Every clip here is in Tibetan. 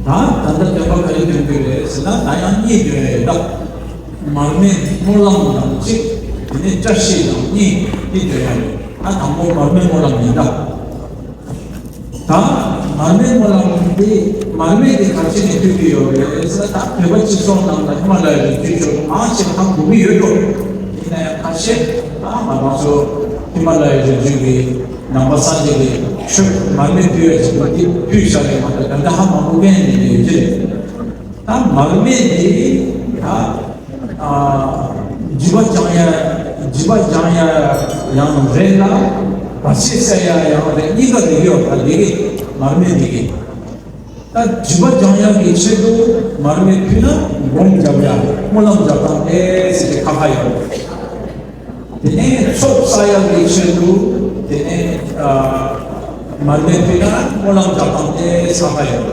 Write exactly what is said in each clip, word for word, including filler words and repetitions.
ད་ད་ལྟ་སྟོན་པ་ག་རེ་སྟོན་རྒྱུ་རེད་ཟེར་ན། ད་ཡང་གཉིས་སྟོན་ཡ་ཡོད་ད། མར་མེ་སྨོན་ལམ་དང་གཅིག་དེ་ནས་བཀྲ་ཤིས་དང་གཉིས་འདི་སྟོན་ཡ་རེད། ད་དང་པོ་མར་མེ་སྨོན་ལམ་ཡིན་ད། ད་མར་མེ་སྨོན་ལམ་འདི་མར་མེ་འདི་ག་ཅི་ནས་ཐོན་གྱི་ཡོད་རེད་ཟེར་ན། ད་བོད་པ་སྤྱི་ཚོགས་ནང་ལ་ཧི་མ་ལ་ཡའི་རི་རྒྱུད་ཕྱོགས་མང་ཆེ་ཧ་གོ་གི་ཡོད་འགྲོ། ཡིན་ན་ཡང་ཁ་ཤས་ད་ང་རང་ཚོ་ཧི་མ་ལ་ཡའི་རི་རྒྱུད་ཀྱི་ནང་པ་སངས་རྒྱས་ཀྱི་ཆོས་མར་མེ་ཕུལ་ཡ་ཅིག་པ་འདི་ཕུལ་བཞག་ཡོད་མ་རེད། ད་ལྟ་ཧ་མ་གོ་མཁན་ཡིན་ཡོད་ཀྱི་རེད། ད་མར་མེ་འདི་ད་ཨ་རྒྱུ་བ་སྦྱང་ཡ་རྒྱུ་བ་སྦྱང་ཡ་ཡང་རེད་ལ། བར་ཆད་སེལ་ཡ་ཡང་རེད། གཉིས་ཀ་རེད་ཡོད། ད་འདི་གི་མར་མེ་འདི་གི་ད་རྒྱུ་བ་སྦྱང་ཡ་གི་ཆེད་དུ་མར་མེ་ཕུལ་ན་སྒོམ་རྒྱབ་ཡ་སྨོན་ལམ་རྒྱབ་སྟངས་དེ་ཟེར་གི་ཁ་ཁ་ཡོད། དེ་ནས་ཚོགས་བསགས་ཡ་གི་ཆེད་དུ་དེ་ནས་ཨ་མར་མེ་ཕུལ་ན་སྨོན་ལམ་རྒྱབ་སྟངས་དེ་ཁ་ཁ་ཡོད།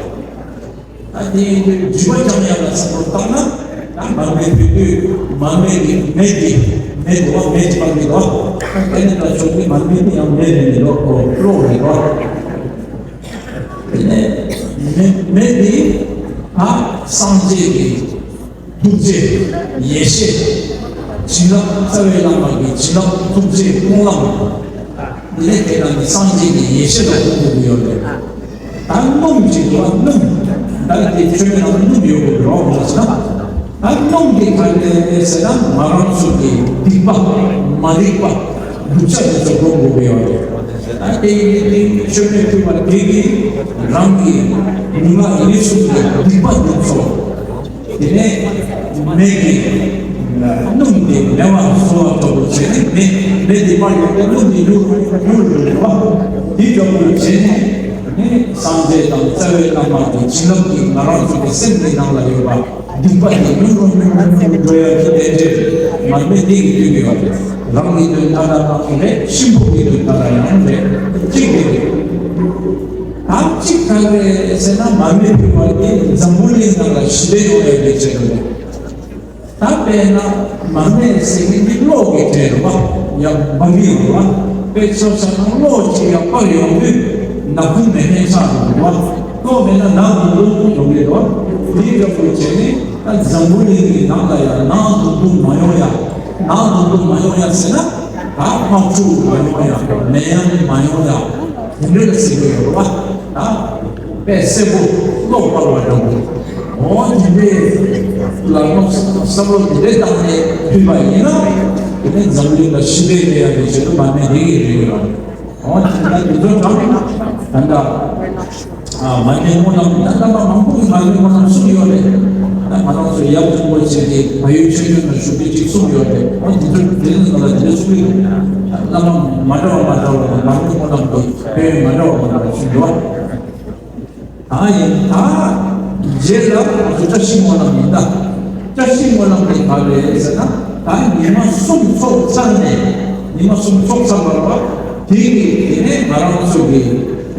ད་དེ་ཡིན་དུས་རྒྱུ་བ་སྦྱང་ཡ་ལ་བསམ་བློ་བཏང་ན། ད་མར་མེ་ཕུལ་དུས་མར་མེ་གི་མེ་གི་མེ་གི་བ་མེ་གི་བ་མེ་གི་བ། ད་དེ་ནས་ད་ཆོག་གི་མར་མེ་དེ་ཡང་མེ་རེད་མེད་ལོ་ཁོ་གློག་རེད་བ། དེ་ནས་མེ་མེ་དེ་ད་སངས་རྒྱས་ཀྱི་ཐུགས་རྗེ་ཡེ་ཤེས་བྱིན་རླབས། རྩ་བའི་བླ་མ་གི་བྱིན་རླབས་ཐུགས་རྗེ་སྤོང་ལམ། འདི་ནས་དེ་དང་ནི་སངས་རྒྱས་ཀྱི་ཡེ་ཤེས་ལ་གོ་དགོས་ཀྱི་ཡོད་རེད། ད་སྣུམ་གྱི་འདུག་བ། སྣུམ་ད་དེ་ཆོས་ནང་སྣུམ་ཡོད་དགོས་རོགས་མ་ཟེར་ན། ད་སྣུམ་གྱི་ག་རེ་ཟེར་ན། ང་རང་ཚོ་གི་སྡིག་པ་མ་རིག་པ་སྡུག་ཅག་དེ་ཚོ་སྒྲོལ་དགོས་ཀྱི་ཡོད་རེད། ད་དེ་ཡིན་དེ་ཆོས་ནས་ཐུབ་པ་དེ་གིས་རང་གི་མི་མ་ཡིན་གསུམ་གྱི་སྡིག་པ་འདི་ཚོ། དེ་ནས་མེ་གི་སྣུམ་དེ་མེ་བ་བཟོ་བ་ལྟ་བུ་བྱས་ནས། མེ་མེ་དེ་མར་ཡོང་སྟེ་སྣུམ་དེ་ཡུར་ཡུར་ཡོང་བ་དེ་ལྟ་བུ་བྱས་ནས། ནས་སངས་རྒྱས་དང་རྩ་བའི་བླ་མ་གི་བྱིན་རླབས་ཀྱིས་ང་རང་ཚོ་གི་སེམས་ཀྱི་ནང་ལ་ཡོད་པ་སྡིག་པ་དེ་ཉུང་རུ་ཉུང་རུ་ཉུང་རུ་འགྲོ་ཡ་གི་རྟེན་འབྲེལ་མར་མེ་དེ་གིས་བསྟུན་གྱི་ཡོད་རེད། རང་གི་དོན་མཐའ་དག་རང་རེད། གཤིན་པོ་གི་དོན་མཐའ་དག་ཡང་རེད། གཅིག་དེ་རེད། ད་གཅིག་ག་རེ་ཟེར་ན། མར་མེ་ཕུལ་བ་དེ་འཛམ་བུ་གླིང་ནང་ལ་ཞི་བདེ་ཡོང་ཡ་གི་ཆེད་དུ་རེད། ད་དཔེར་ན་མར་མེ་ཟེར་མཁན་འདི་གློག་གི་གྲས་རེད་བ། ཡང་འབར་གི་རེད་བ། དཔེ་ཆ་བཞག་ན་གློག་ཅིག་ཡར་སྤར་ཡོང་དུས་ནག་ཁུང་མེད་མཁན་ཆགས་འགྲོ་གི་རེད་བ། གློག་མེད་ན་ནག་དུང་དུང་ཡོང་གི་རེད་བ། དེ་འདྲ་པོ་བྱས་ནས་ད་འཛམ་བུ་གླིང་གི་ནང་ལ་ཡང་ནག་དུང་དུང་མ་ཡོང་ཡ། ནག་དུང་དུང་མ་ཡོང་ཡ་ཟེར་ན། ད་དམག་འཁྲུག་མ་ཡོང་ཡ། ནད་ཡམས་མ་ཡོང་ཡ། དེ་འདྲ་ཟེར་གི་ཡོད་རེད་བ། ད་དཔེ་གསལ་པོ་གློག་སྤར་བ་འདྲ་པོ། འོ་དེ་འདྲའི་ལ་ནོ་བསམ་བློ་དེ་འདྲའི་བཏང་ནས་ཕུལ་བ་ཡིན་ན། དེ་ནས་འཛམ་གླིང་ལ་ཞི་བདེ་སྤེལ་ཡག་གི་ཆེད་དུ་མར་མེ་རེ་རེ་རེ་རེད། འོ་དེ་འདྲ་དེ་ཚོ་དྲངས་ན་ད་ལྟ་ཨ་མར་མེ་སྨོན་ལམ་ད་ལྟ་མ་མང་པོ་གིས་མར་མེ་སྨོན་ལམ་གསུངས་ཡོད་རེད། ད་ང་རང་ཚོ་ཡབ་ཆེན་པོ་བྱས་ཏེ་བལ་ཡུལ་ཆོས་བརྒྱུད་ནང་བཞུགས་པའི་ཅིག་གསུངས་ཡོད་རེད། འོ་དེ་ཚོ་དེ་རིང་ནང་ལ་དེ་འདྲ་གསུངས་ཡོད་རེད། བླ་མ་མ་འདྲ་བ་མ་འདྲ་བ་མར་མེ་སྨོན་ལམ་གྱི་ཕན་ཡོན་མ་འདྲ་བ་མ་འདྲ་བ་ཞིག་ཡོད། ད་ཡིན་ད། རྗེས་ལ་ང་ཚོ་བཀྲ་ཤིས་སྨོན་ལམ་ཡིན་ད། བཀྲ་ཤིས་སྨོན་ལམ་དེ་ག་རེ་རེད་ཟེར་ན། ད་ཉི་མ་གསུམ་ཚོགས་ཚར་ནས། ཉི་མ་གསུམ་ཚོགས་ཚར་བ་རེད་བ། དེ་གི་དེ་ནས་ང་རང་ཚོ་གི་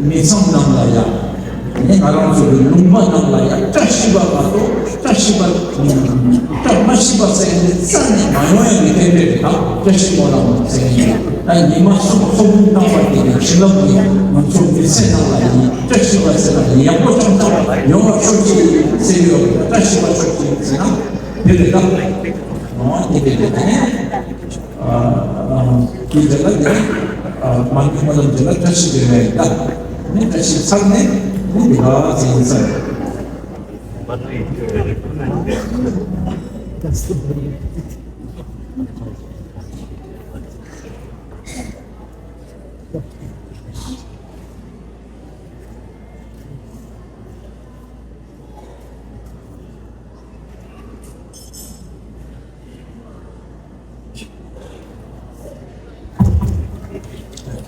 མི་ཚང་ནང་ལ་ཡ། དེ་ནས་ང་རང་ཚོ་གི་ལུང་པ་ནང་ལ་ཡ་བཀྲ་ཤིས་པ་མ་གཏོགས་བཀྲ་ཤིས་པ། བཀྲ་མ་ཤིས་པ་ཟེར་མཁན་དེ་རྩ་ནས་མ་ཡོང་ཡ་གི་རྟེན་འབྲེལ་རེད་ད། བཀྲ་ཤིས་སྨོན་ལམ་ཟེར་མཁན་དེ། ད་ཉི་མ་གསུམ་ཚོགས་ལུང་བཏང་བ་དེ་གི་བྱིན་རླབས་ཀྱིས་ང་ཚོ་མི་ཚེ་ནང་ལ་ཡིན། བཀྲ་ཤིས་པ་ཟེར་ན་ཡག་པོ་ཅང་ཙག་ཡོང་བ་ཤོག་ཅིག་ཟེར་གྱི་ཡོད་རེད། བཀྲ་ཤིས་པ་ཤོག་ཅིག་ཟེར་ན་དེ་རེད་ད། འོ་དེ་དེ་དེ་དེ་ནས་ཨ་ཨ་དེ་རེད་ད། དེ་ནས་ཨ་མ་ཎི་སྨོན་ལམ་དེ་ལ་བཀྲ་ཤིས་བདེ་ལེགས་ད། ནས་བཀྲ་ཤིས་ཚར་ནས་ནི་དེ་ག་ཟེར་ཡིན་ས་རེད།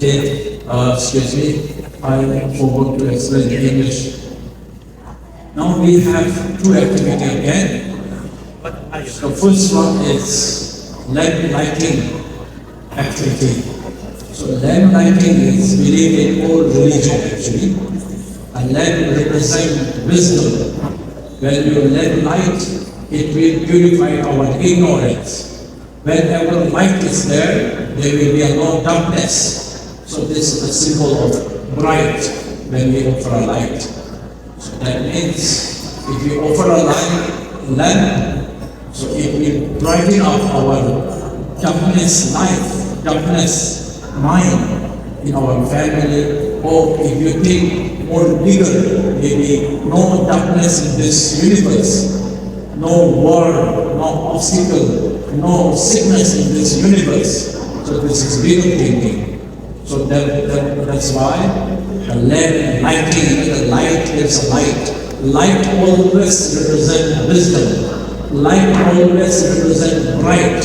Okay, uh, excuse me, I forgot to explain in English. Now we have two activity again. The first one is lamp lighting activity. So lamp lighting is believed in all religion actually. A lamp represents wisdom. When you lamp light, it will purify our ignorance. Whenever light is there, there will be a no darkness. So this is the symbol of bright when we offer a light. So that means if we offer a light lamp, so it will brighten up our darkness life, darkness mind in our family, or if you think more bigger, maybe no darkness in this universe, no war, no obstacle, no sickness in this universe. So this is bigger thinking. So that, that, that's why the lamp lighting, you know, the light, there's a light. Light always represents wisdom. Light always represents bright.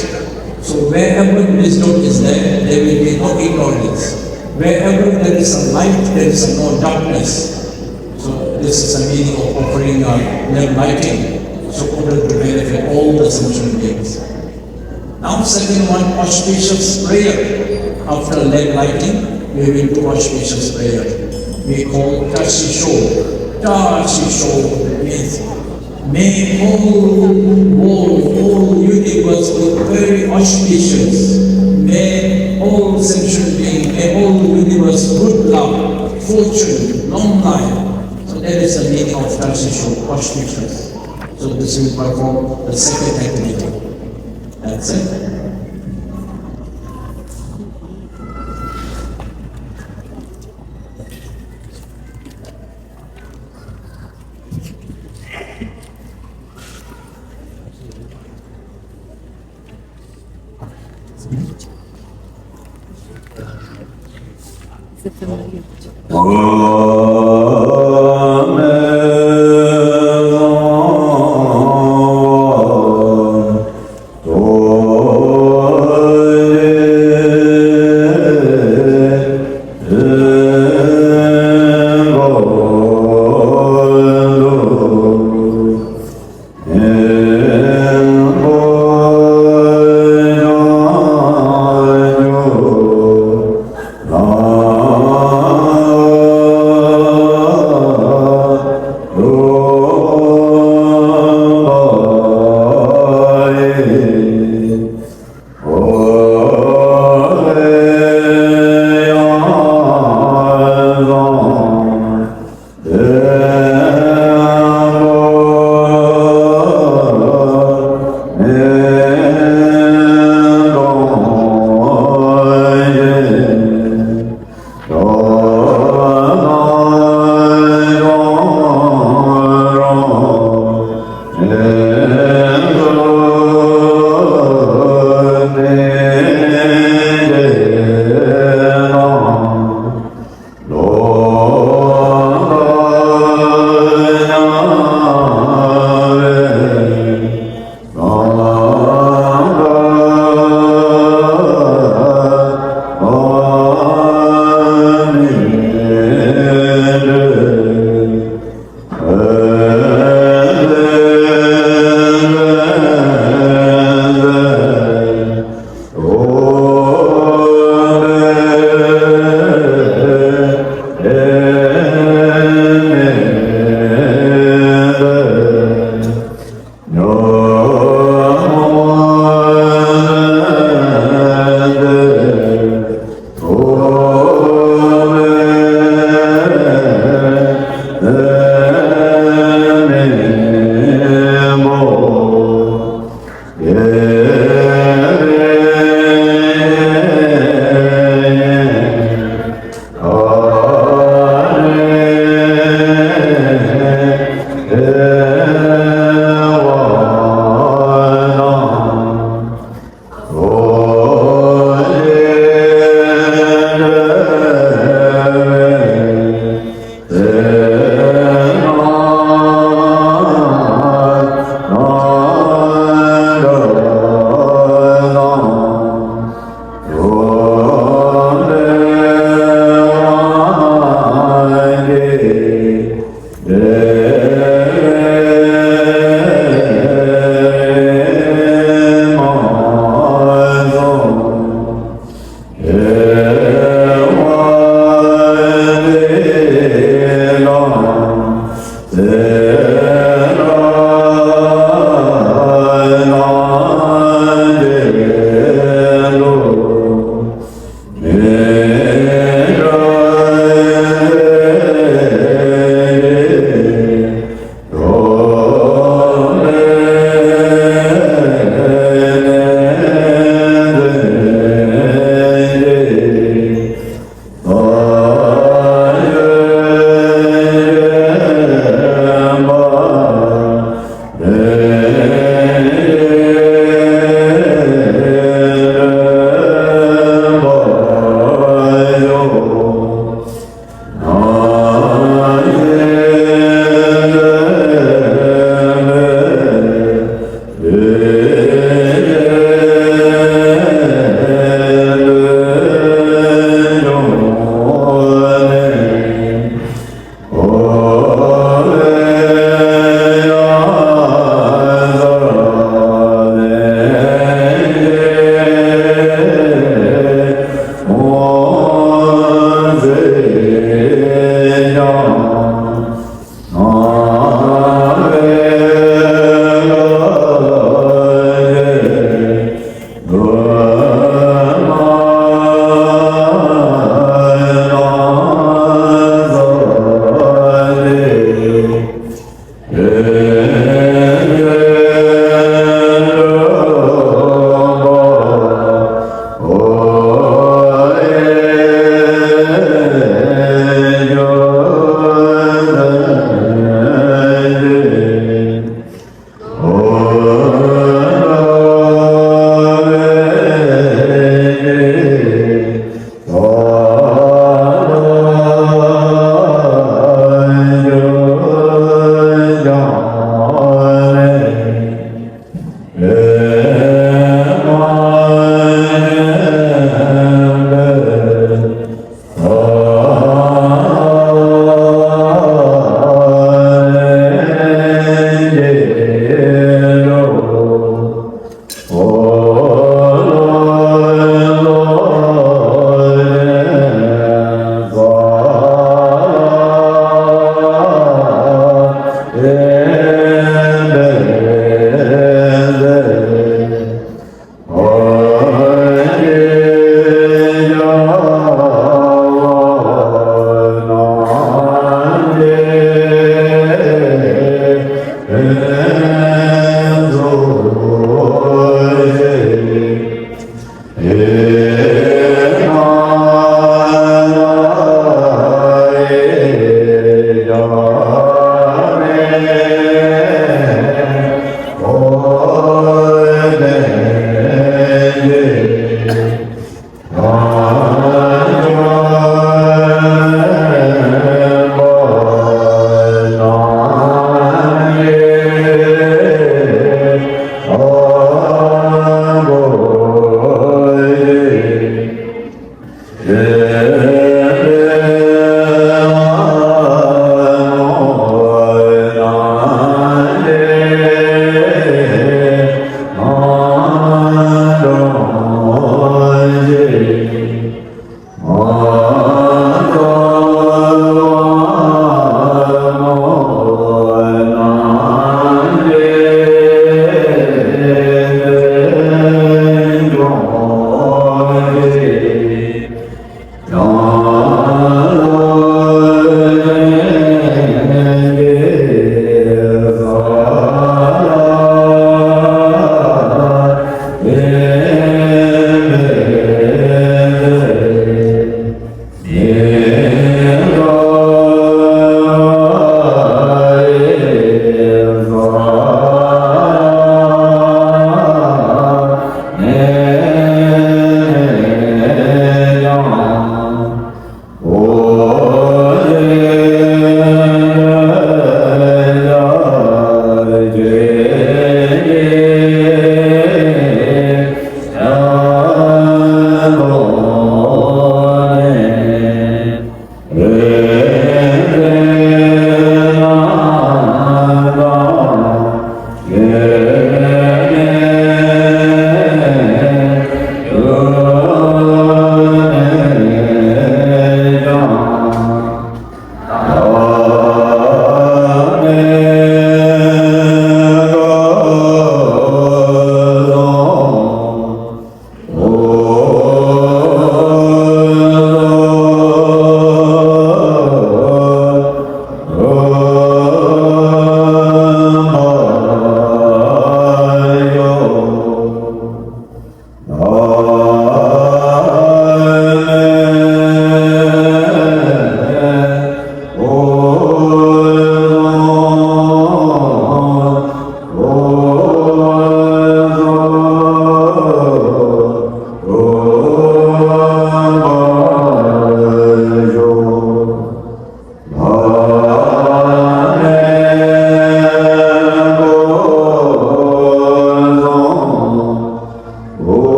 So wherever wisdom is there, there will be no ignorance. Wherever there is a light, there is no darkness. So this is the meaning of offering a lamp lighting. So order to benefit all the sentient beings. Now second one, auspicious prayer. After lamp lighting, we will do auspicious prayer. We call Tashi Sho. Tashi Sho means may all world, all universe be very auspicious. May all sentient being, may all universe good luck, fortune, long life. So that is the meaning of Tashi Sho, auspicious. So this will perform the second activity. That's it.